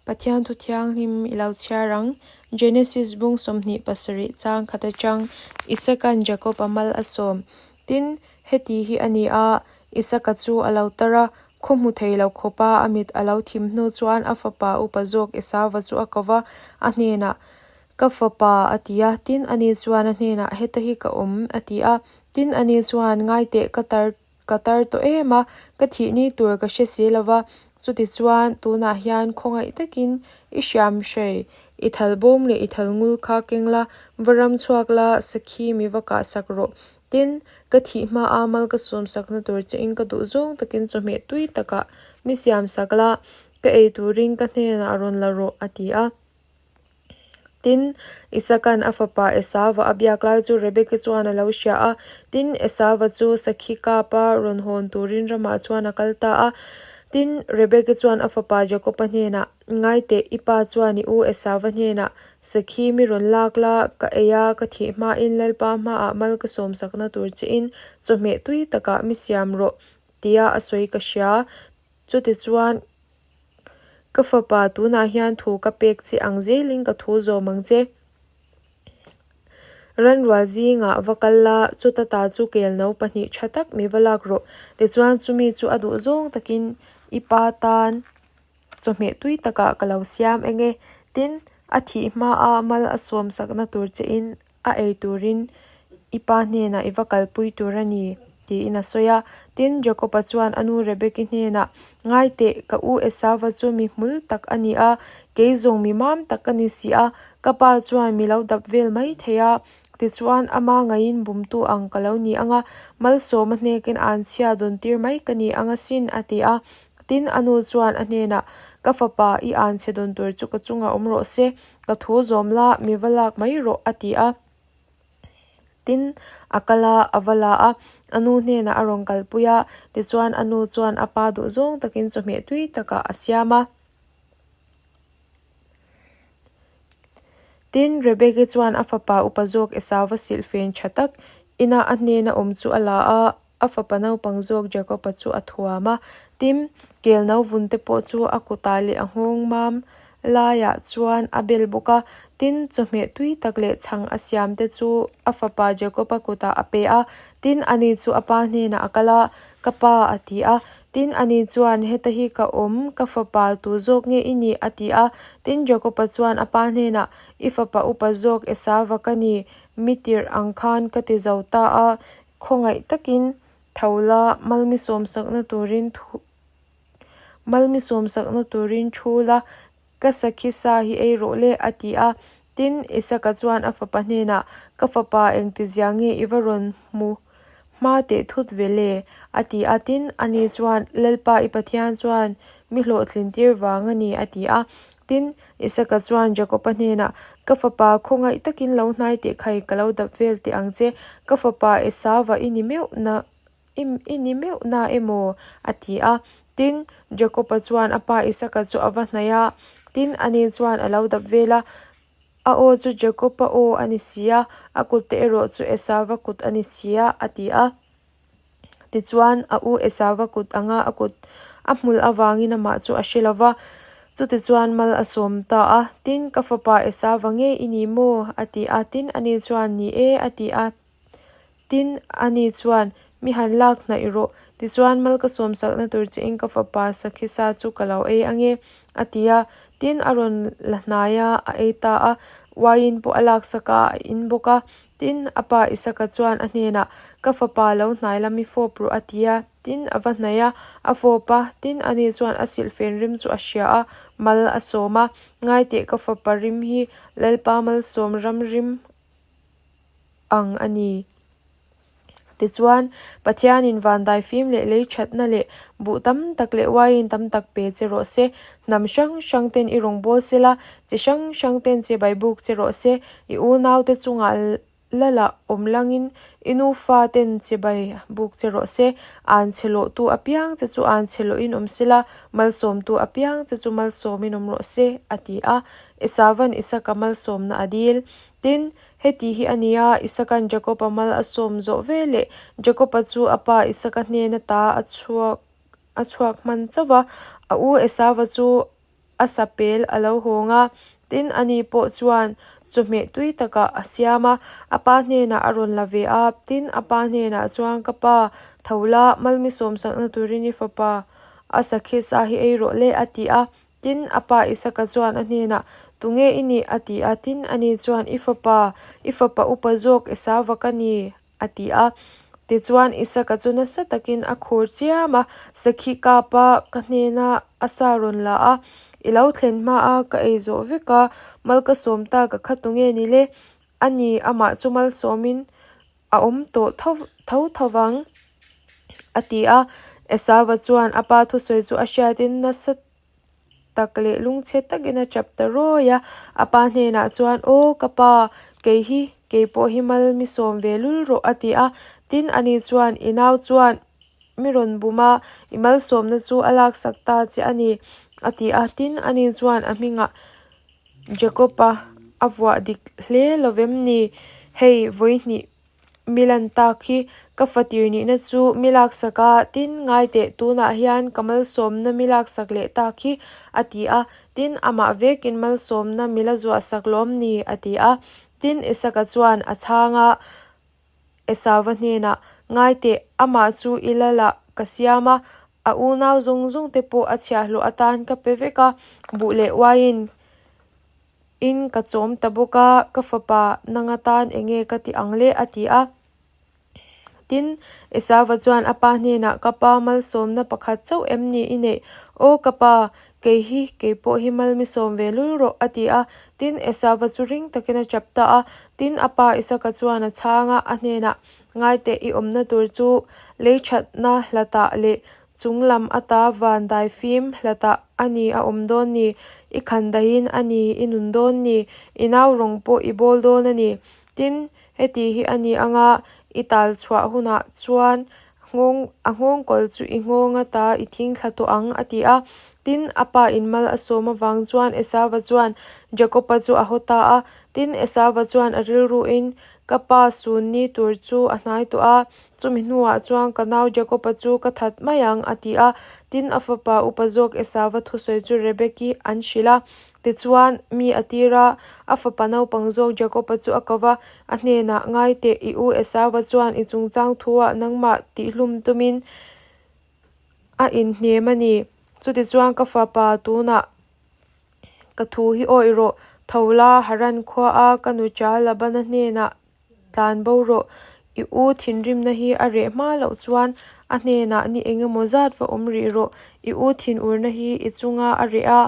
Pathian thu thianghlim i lo chhiar ang. Genesis bung 27 chang khat atang Isaka'n Jakob-a mal a sawm. Tin, heti hi a ni a, Isaka chu a lo tar a, khaw hmu thei lo khawpa a mit a lo thim hnu chuan a fapa upa zawk Esauva chu a ko va, a hnenah, Ka fapa, a ti a. Tin, ani chuan a hnenah, Heta hi ka awm, a ti a. Tin, ani chuan, Ngaiteh, ka tar Ka tar tawh em a, ka thih ni tur ka hre si lo va, chutichuan tunah hian khawngaih takin i hriam hrei, i thal bawm leh i thal ngul kha keng la, va ram chhuak la, sakhi mi va kah sak rawh. Tin, ka thih hmaa mal ka sawm sakna tur chein ka duh zawng takin chawhmeh tui takah mi siam sak la, ka ei turin ka hnenah rawn la rawh, a ti a. Tin, Isaka'n a fapa Esauva a biak lai chu Rebeki chuan a lo hria a. Tin, Esauva chu sakhi kapa rawn hawn turin ramah chuan a kal ta a. Tin, Rebeki chuan a fapa Jakoba hnenah, Ngai teh, i pa chuan i u Esauva hnenah, Sakhi mi rawn lak la, ka ei a, ka thih hmain Lalpa hmaah mal ka sawmsakna tur chein chawhmeh tui takah mi siam rawh, tia a sawi ka hria. Chutichuan, Ka fapa, tunah hian thu ka pek che ang zelin ka thu zawm ang che. Ranrual zingah va kal la, chuta ta chu kel no pahnih tha tak mi va lak rawh. Tichuan chumi chu a duh zawng takin i pa tan chawhmeh tui takah ka lo siam eng e. Tin, a thih hmaa mal a sawm sakna tur chein a ei turin i pa hnenah i va kalpui tur a ni, tiin a sawi a. Tin, Jakoba chuan a nu Rebeki hnenah, Ngai teh, ka u Esauva chu mi hmul tak a ni a, kei zawng mi mam tak ka ni si a, ka pa chuan mi lo dap vel mai thei a, tichuan ama ngaiin bumtu ang ka lo ni ang a, malsawma hnekin anchhia dawn tir mai ka ni ang asin, a ti a. Tin, a nu chuan a hnenah, Ka fapa, i anchhe dawn tur chu ka chungah awm rawh se, Ka thu zawm la, mi va lak mai rawh, a ti a. Tin, a kal a, a va la a, a nu hnenah a rawn kalpui a, tichuan a nu chuan a pa duh zawng takin chawhmeh tui takah a siam a. Tin, Rebeki chuan a fapa upa zawk Esauva silhfen tha tak ina a hnena awm chu a la a. A fapa naupang zawk Jakoba chu a thuam a, tin, kel no vun te pawh chu a kutah leh a nghawng mam laiah chuan a bel bawk a. Tin, chawhmeh tui tak leh chhang a siam te chu a fapa Jakoba kutah a pe a. Tin, ani chu a pa hnenah a kal a, Ka pa, a ti a. Tin, ani chuan, Heta hi ka awm, ka fapa tu zawk nge i nih? a ti a. Tin, Jakoba chuan a pa hnenah, I fapa upa zawk Esauva ka ni, mi tirh ang khan ka ti zo ta a, Khawngaih takin tho la, malmi sawmsakna turin thu malmi sawmsakna turin thu la, ka sakhi sa hi ei rawh le, a ti a. Tin, Isaka chuan a fapa hnenah, Ka fapa, engtizia nge i va rawn hmu hma teh thut ve le? a ti a. Tin, ani chuan, Lalpa i Pathian chuan mi hlawhtlin tir vang a ni, a ti a. Tin, Isaka chuan Jakoba hnenah, Ka fapa, khawngaih takin lo hnai teh khai, ka lo dap vel teh ang che. Ka fapa Esauva i ni meuh na, i ni meuh na emaw? a ti a. Tin, Jakoba chuan a pa Isaka chu a va hnaih a, tin, ani chuan a lo dap vel a. A aw chu Jakoba aw a ni si a, a kutte erawh chu Esauva kut a ni si a, a ti a. Tichuan, a u Esauva kut anga a kut a hmul avangin amah chu a hre lo va, chutichuan mal a sawm ta a. Tin, ka fapa Esauva nge i ni maw? a ti a. Tin, ani chuan, Ni e, a ti a. Tin, ani chuan, Mi han lak hnaih rawh. Tichuan, mal ka sawm sakna tur chein ka fapa Sakhisa chu ka lo ei ange, a ti a. Tin, a rawn la hnai a, a ei ta a. Uaiin pawh a laksak a, a in bawk a. Tin, a pa Isaka chuan a hnenah, Ka fapa lo hnai la mi fawp rawh a ti a. Tin, a va hnaih a, a fawp a. Tin, ani chuan a silhfen rim chu a hria a, mal a sawm a. Ngaiteh ka fapa rim hi Lalpa malsawm ram rim ang a ni. Tichuan, Pathianin vandai fim leh lei thatna leh buh tam tak leh uaiin tam tak pe che rawh se. Hnam hrang hrang ten i rawn bawl se la, chi hrang hrang ten che bai buk che rawh se. I unaute chungah la lah awm langin i nufa ten che bai buk che rawh se. An chhe lawhtu apiang che chu an chhe lawhin awm se la, malsawmtu apiang che chu malsawmin awm rawh se, a ti a. Esavan Isaka malsawmna a dil. Tin, Heti hi a ni a, Isaka'n Jakob-a mal a sawm zawh ve leh Jakob-a chu a pa Isaka hnen ata a chhuak a chhuak hman chauh va, a u Esauva chu a sapel a lo hawng a, tin, ani pawh chuan chawhmeh tui takah a siam a, a pa hnenah a rawn la ve a, tin, a pa hnenah chuan, Ka pa, tho la, malmi sawmsakna turin i fapa a sakhi sa hi ei rawh le, a ti a. Tin, a pa Isaka chuan a hnenah, Tunge i nih? a ti a. Tin, ani chuan, I fapa, i fapa upa zawk Esauva ka ni, a ti a. Tichuan, Isaka chu nasa takin a khur chiam a, Sakhi kapa ka hnena a sa rawn la a, I lo thlen hmaa ka ei zawh vek a, mal ka sawm ta ka kha tunge ni le? A ni, amah chu malsawmin a awm tawh tho tho tho vang, a ti a. Esauva chuan a pa thusawi chu a hriatin nasa tak leh lungchhe takin a tap ta rawi a. A pa hnenah chuan, Aw ka pa, kei hi, kei pawh hi mal mi sawm ve lul rawh, a ti a. Tin, ani chuan, I nau chuan mi rawn bum a, i malsawmna chu a laksak ta che a ni, a ti a. Tin, ani chuan a hmingah Jakob-a a vuah dik hle lovem ni? Hei, vawihnih mi lan tak hi ka fatir nihna chu mi laksak a, tin, ngai teh, tunah hian ka malsawmna mi laksak leh tak hi, a ti a. Tin, amah vekin malsawmna mi la zuahsak lawm ni? a ti a. Tin, Isaka chuan a chhang a, Esauva hnenah, Ngai teh, amah chu i lalah ka siam a, a unau zawng zawng te pawh a chhiahhlawh atan ka pe vek a, buh leh uaiin in ka chawm ta bawk a, ka fapa nang atan eng nge ka ti ang le? a ti a. Tin, Esauva chuan a pa hnenah, Ka pa malsawmna pakhat chauh em ni i neih? Aw ka pa, Kei hi, kei pawh hi mal mi sawm ve lul rawh, a ti a. Tin, Esauva chu ring takin a tap ta a. Tin, a pa Isaka chuan a chhang a, a hnenah, Ngaiteh i awmna tur chu lei thatna hlatah leh chung lam ata van daifim hlatah a ni a awm dawn ni, i khan dahin a ni i nun dawn ni, i nau rawng pawh i bawl dawn a ni. Tin, heti hi a ni anga i tal chhuah hunah chuan Nghawng, a nghawngkawl chu i nghawng ata i thing thla tawh ang, a ti a. Tin, a pa in mal a sawm avang chuan Esauva chuan Jakoba chu a haw ta a. Tin, Esauva chuan a rilruin, Ka pa sun ni tur chu a hnai tawh a, chumi hnuah chuan ka nau Jakoba chu ka that mai ang, a ti a. Tin, a fapa upa zawk Esauva thusawi chu Rebeki an hrilh a. Tichuan, mi a tir a, a fapa naupang zawk Jakoba chu a ko va, A hnenah, Ngai teh, i u Esauva chuan i chungchang thuah nangmah tihhlum tumin a inhnem a ni. Chutichuan ka fapa tunah ka thu hi awih rawh, tho la, Haran khuaa ka nucha Labana hnenah tlan bo rawh. I u thinrimna hi a reh hma loh chuan a hnenah ni engemaw zat va awm rih rawh. I u thinurna hi i chunga a reh a,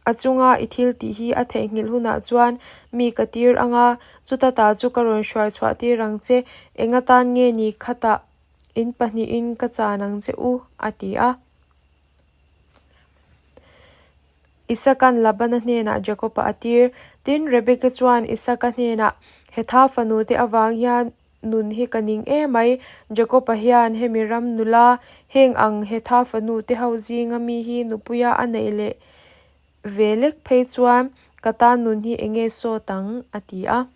A chunga i thil tih hi a theihnghilh hunah chuan mi ka tir ang a, chuta ta chu ka rawn hruai chhuah tir ang che, eng atan nge ni khatah in pahnihin ka chan ang che u, a ti a. Isaka'n Labana hnenah Jakob-a a tir. Tin, Rebeka chuan Isaka hnenah, Hetha fanute avang hian Nun hi ka ning emai, Jacob-a hian hemi ram nula heng ang hetha fanu te ho zinga mi hi nupuia a neih leh ve lek phei chuan ka tan nun hi enge sawt ang? a ti a.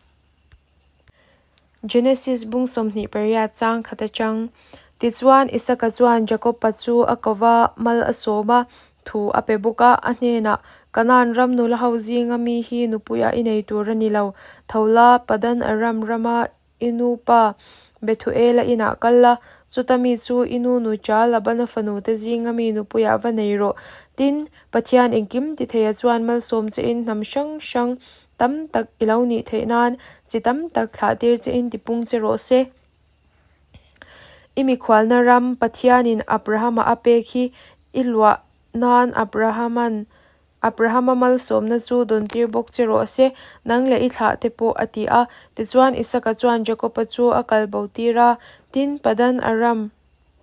Genesis bung 28 chang khat atang Tichuan Isaka chuan Jacob-a chu a ko va, mal a sawm a, thu a pe bawk a, a hnenah, Kanaan ram nula ho zinga mi hi nupuiah i nei tur a ni lo. Tho la, Padan Aram rama i nupa Bethuela inah kal la, chuta mi chu i nu nucha Labana fanute zinga mi nupuiah va nei rawh. Tin, Pathian engkim titheia chuan malsawm chein hnam hrang hrang tam tak i lo nih theih nan chi tam tak thlahtir chein tipung che rawh se. I mikhualna ram Pathianin Abrahama a pek hi i luah nan Abrahaman Abrahama malsawmna chu dawntir bawk che rawh se, nang leh i thlah te pawh a ti a. Tichuan Isaka chuan Jakoba chu a kal bo tir a, tin Padan Aram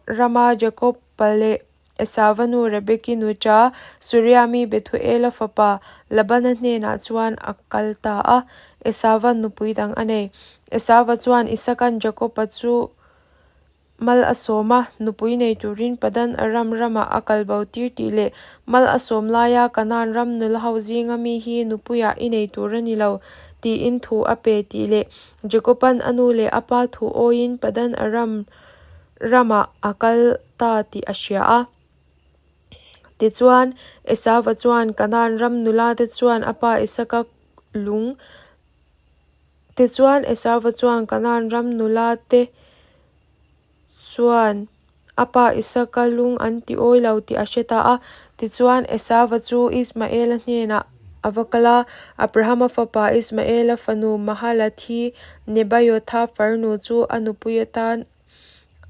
rama Jakoba leh Esauva nu Rebeki nuṭa Suria mi Bethuela fapa Labana hnenah chuan a kal ta a, Esauva'n nupui dang a nei. Esauva chuan Isaka'n Jakoba chu mal a sawm a, nupui nei turin Padan Aram ramah a kal bo tir tih leh mal a sawm laia Kanaan ram nula ho zinga mi hi nupuiah i nei tur a ni lo tiin thu a pe tih leh Jakoba'n a nu leh a pa thu awiin Padan Aram ramah a kal ta tih a hria a. Tichuan, Esauva chuan Kanaan ram nulate chuan a pa Isaka lung Tichuan, Esauva chuan Kanaan ram nulate chuan a pa Isaka lung an ti awi lo tih a hre ta a. Tichuan, Esauva chu Ismaela hnenah a va kal a, Abrahama fapa Ismaela fanu Mahalathi Nebaiotha farnu chu a nupui atan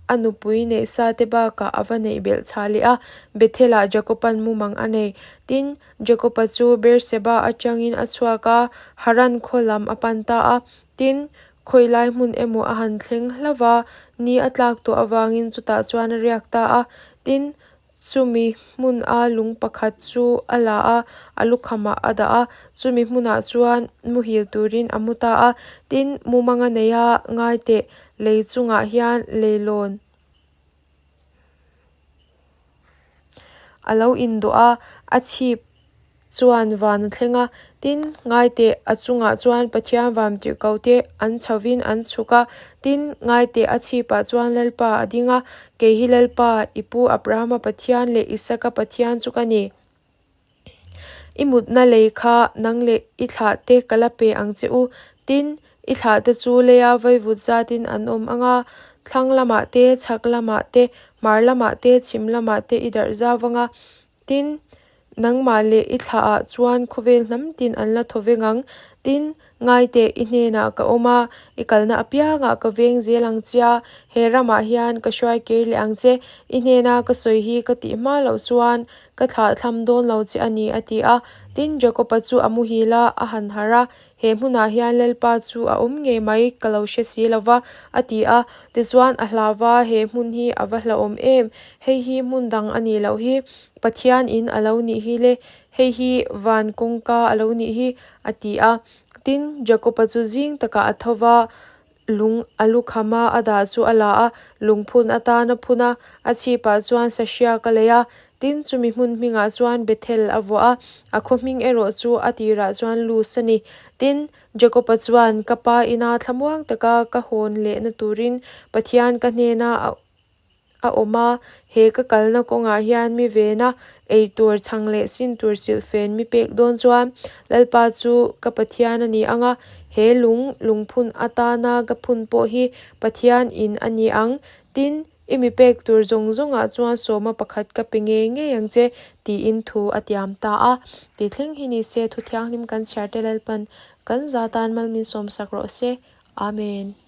A nupui neih sa te bakah a va neih belh chhah leh a, Bethel-ah Jakob-a'n mumang a nei. Tin, Jakob-a chu Beerseba atangin a chhuak a, Haran khaw lam a pan ta a. Tin, khawi lai hmun emaw a han thleng hlauh va, ni a tlak tawh avangin chutah chuan a riak ta a. Tin, Chumi hmuna lung pakhat chu a la a, a lukhamah a dah a, chumi hmunah chuan muhil turin a mu ta a. Tin, mumanga neia ngai teh lei chungah hian leilawn a lo indawh a, a chhip chuan van a thleng a, tin, ngaiteh a chungah chuan Pathian vam tirhkoh te an chhovin an chhuk a, tin, ngaiteh a chhipah chuan Lalpa a ding a, Kei hi Lalpa, i pu Abrahama Pathian leh Isaka Pathian chu ka ni. I mutna lei kha nang leh i thlah te ka la pe ang che u, tin, i thlah te chu leia vaivut zatin an awm ang a, thlang lamah te, chhak lamah te, hmar lamah te, chhim lamah te i darh zau ang a, Tin, nangmah leh i thlaah chuan khawvel hnam tin an la thaw veng ang. Tin, ngaiteh i hnenah ka awm a, i kalna apiangah ka veng zel ang che a, he ramah hian ka hruai kir leh ang che. I hnena ka sawi hi ka tih hma loh chuan ka thlah thlam dawn lo che a ni, a ti a. Tin, Jakoba chu a muhil a, a han harh a, He hmunah hian Lalpa chu a awm ngei mai ka lo hre si lo va, a ti a. Tichuan a hlau va, He hmun hi a va hlauhawm em? Hei hi hmun dang a nih loh hi. Pathian in a lo nih hi le, hei hi van kawngka a lo nih hi, a ti a. Tin, Jakoba chu zing takah a tho va, lung a lukham a, a dah chu a la a, lungphun atan a phun a, a chhipah chuan sahriak a lei a, tin chumi hmun hmingah chuan Bethel a vuah a, a khaw hming erawh chu a tirah chuan Luz a ni. Tin, Jakob-a chuan, Ka pa ina thlamuang taka ka hawn lehna turin Pathian ka hnena a a awm a, he ka kalna kawngah hian mi vena ei tur chhang leh sin tur silhfen mi pek dawn chuan Lalpa chu ka Pathian a ni ang a, he lung lungphun atana ka phun pawh hi Pathian in a ni ang, tin, i mi pek tur zawng zawngah chuan sawma pakhat ka pe ngei ngei ang che, tiin thu a tiam ta a. Ti thleng hi ni se, thu thianghlim kan chhiar te Lalpan kan za tan mal min sawmsak rawh se. Amen.